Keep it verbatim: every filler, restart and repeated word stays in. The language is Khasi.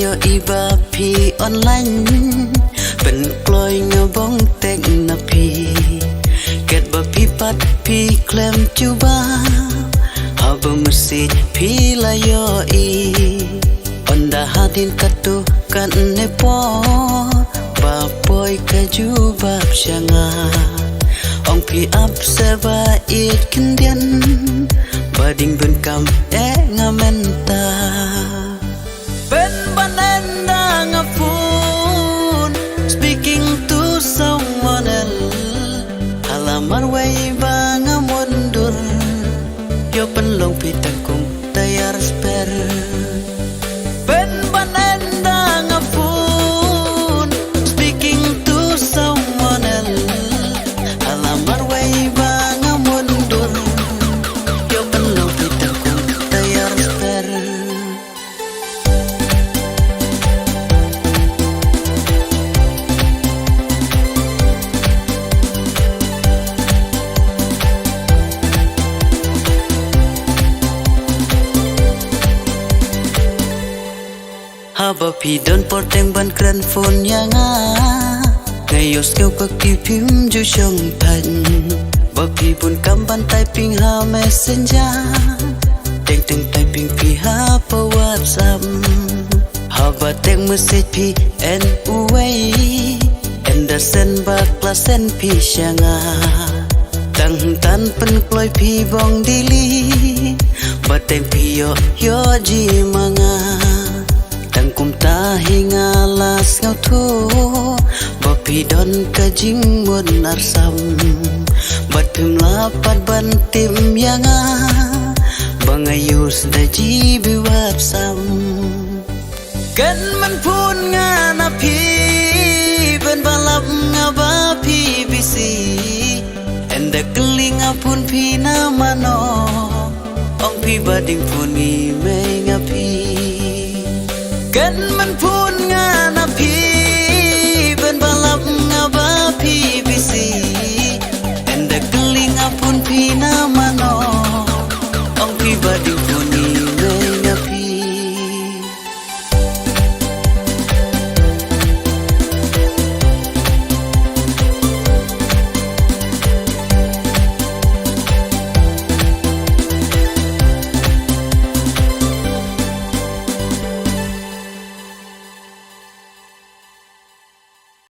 Ïohi ba phi online, pynkloi nga bong tek na phi. Katba phi pat phi khlem jubab, haba message phi la ïohi. Ynda hadien katto katne por, ba poi ka jubab sha nga. Ong phi ap se ba ïeit khyndiat, ba ding bun kam eh nga mynta. Pynban ynda nga phone, speaking to someone else. Hala marwei ba nga mundur, ïoh pynlong phi tang kum tyre spare. Pynban ynda nga phone, speaking to someone else. Hala marwei ba nga mundur, ïoh pynlong phi tang kum tyre spare. Haba phi don por teng ban kren phone ïa nga, nga ïohsngew ka kti phim ju shong thait. Ba phi bun kam ban typing ha Messenger, teng teng typing phi ha pa WhatsApp. Haba text message phi en uwei, ynda send bakla send phi sha nga. Tang hyntan pynkloi phi bong delete, ba teng phi ïoh ïoh ji ma nga. Tang kumta hi nga la sngewthuh, ba phi don ka jingmut arsap. Bad phim lah pat ban tip ïa nga, ba nga use da G B WhatsApp. Kan man phone nga na phi, ban ba lap nga ba phi busy. Ynda kylli nga phone phi na mano, ong phi ba ding phone ngi mei nga phi. Kan man phone